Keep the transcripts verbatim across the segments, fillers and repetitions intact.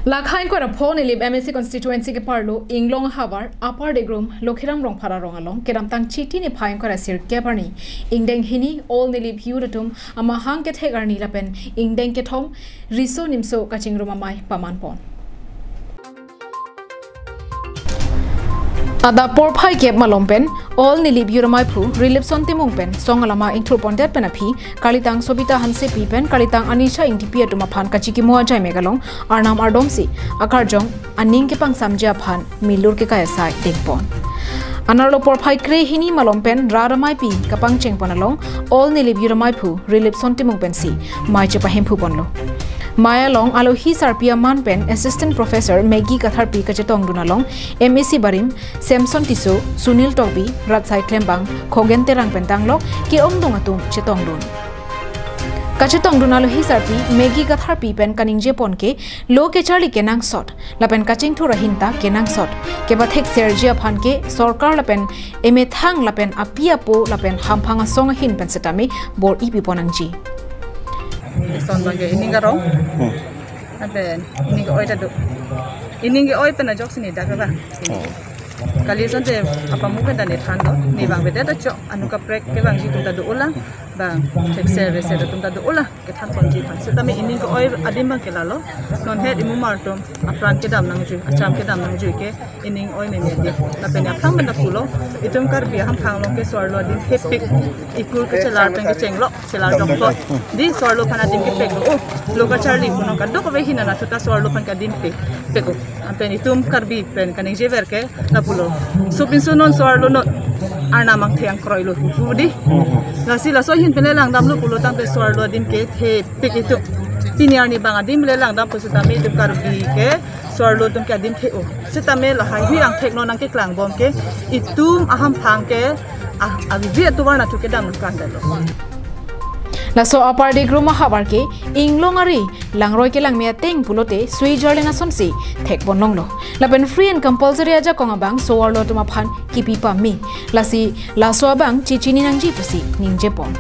Lakhai ingkoi ra pho Nilip M A C constituency ke-arlo Inglong ahavar Upper Degrum Lokhiram Rongphar arong along kedamtang Chiti niphai ingkoi ra sirkep arni ingdeng hini All Nilip Youth atum amahang kethek arni lapen ingdeng kethom riso nimso kachingrum amei paman pon. Adap porphai kep malom pen All Nilip Youth ameiphu Rilipson Timung pen song alama ingthur pondet pen aphi kalitang Sobita Hansepi pen kalitang Anisha Ingtipi atum aphan kachikimo ajai mek along arnam ardomsi akarjong aning kepangsamji aphan milur kekai asai dengpon. Anerlo porphai krehini malom pen rat ameipi kapangcheng pon along All Nilip Youth ameiphu Rilipson Timung pensi mei chepahemphu ponlo. Mei along alohi sarpi aman pen Assistant Professor Maggie Katharpi kachetongdun along M A C barim Samson Tisso, Sunil Tokbi, Ratsai Klembang, Khogen Terang pen tanglo ke-ongdung atum chetongdun. Kachetongdun alohi sarpi Maggie Katharpi pen kaningje pon ke lo kecharli kenangsot lapen kachingthur ahin ta kenangsot. Kepathek serji aphan ke sorkar lapen emethang lapen api apo lapen hamphang asong ahin pen setame bor-i pi pon nangji. Son bang ke ining karong. Hmm. Lapen ining ke-oi ta do. Ining ke-oi pen ajoksi ne dak ba. Oh. Kali asonte apamu pen ta ne than do. Ne bang bete ta chok anu kaprek kevangji atum ta do-ola. Bang thekser reser atum ta do-ola. Kethan ponji aphan. Setame ining ke-oi adim bang ke lalo. Non het imumar atum apran kedam nangjui, acham kedam nangjui ke ining oi meme adim. Lapen aphrang pen ta pulo, itum Karbi ahamphang along ke so-arlo adim thepik, ikur kechelar pen kechenglo, chelar jongpo. Dei so-arlo aphan adim kepek do. Oh, lo kacharli punon kadokave ahin anatthu ta so-arlo aphan ke adim pe, pek do. Lapen itum Karbi pen kaningjever ke lapulo. Sopinso non so-arlo non arnam angthe angkroilo pu dei. Lasi laso ahin pen le langdamlo pulo tangte so-arlo adim ke thepik itum. Pini arni bang adim le langdam pusitame itum Karbi ke so-arlo atum ke adim the-o. Setame lahai hui angthek non nangkeklang bom ke itum ahamphang ke ah, avi atovar anatthu kedam kan dalo. Laso Upper Degrum ahavar ke Inglong ari langroi kelang me ateng pulote sui jarlen asonsi thek pon longlo. Lapen free and compulsory ajakong abang so-arlo atum aphan kipi pame. Lasi laso abang chechini nangji pusi ningje pon.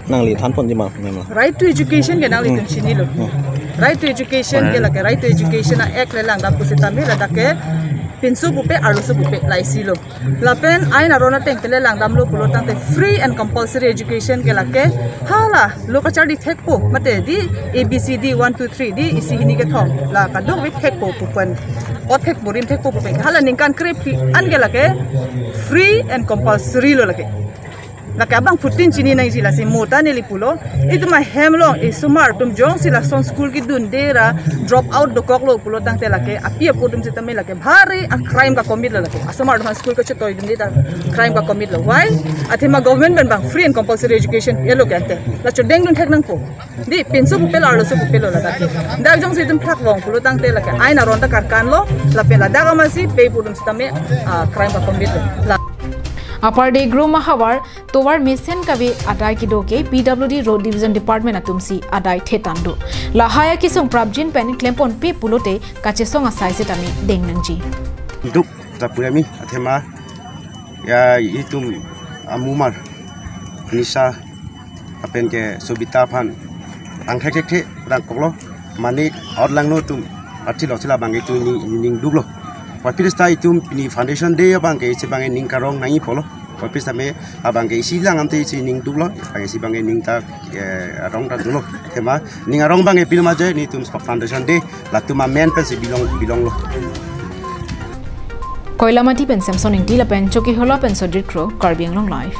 Nangli than ponji ma, ma'am? Right to education ke nanglitum chinilo. Hmm. Right to education ke lake right to education a-act le langdam pusitame ladak ke pinso pupe arloso pupe laisi lo. Lapen ain aron ateng pen le langdamlo pulo tangte free and compulsory education ke lake hala lo kacharli thekpo mate dei A B C D one two three dei isi hini kethom la kadokave thekpo pu pen, o thekpo rim thekpo pu pen hala ningkan krephli an ke lake free and compulsory lo lake. Lake abangphutin chini nangji lasi mo ta neli pulo. Itum ahem along isomar atum jongsi lason school kedunde ra drop out dokoklo pulo tangte lake api apo atum setame lake bhari a-crime ka-commit lo lake. Asomar atum school kachetoidunde ta crime ka-commit lo. Why? Athema government pen bang free and compulsory education elo ke ante. La chodengdun thek nangpo. Dei pinso pupe lo arloso pupe lo ladak ke. Dak jongsi itum phak vong pulo tangte lake ain aron ta karkan lo, lapen ladak amatsi pe pu atum setame, ah, crime ka-commit lo. La Upper Degrum ahavar tovar mesen kave adai kedo ke P W D Road Division Department atumsi adai thetan do. Lahai akesung prapjin pen klem ponpe pulote kachesong asai setame deng nangji. Duk ta purami athema ya itum amumar Nisha lapen ke Sobita aphan angthek thekthe rang koklo mane out langno atum athi lo sila bang itum ning, ning duklo. Wapirista itum pini foundation day abang ke isi bang ning karong nangji pulo. Wapirista me abang ke isi lang amte isi ning duklo, bang isi bang ning ta, eh, arong ta duklo. Tema ning arong bang ke pil maje netum foundation day latum amen pensi bilong, bilong lo. Koilamati pen Samson Ingti lapen Chokihola pen Sodrit Kro, Karbi Anglong Live.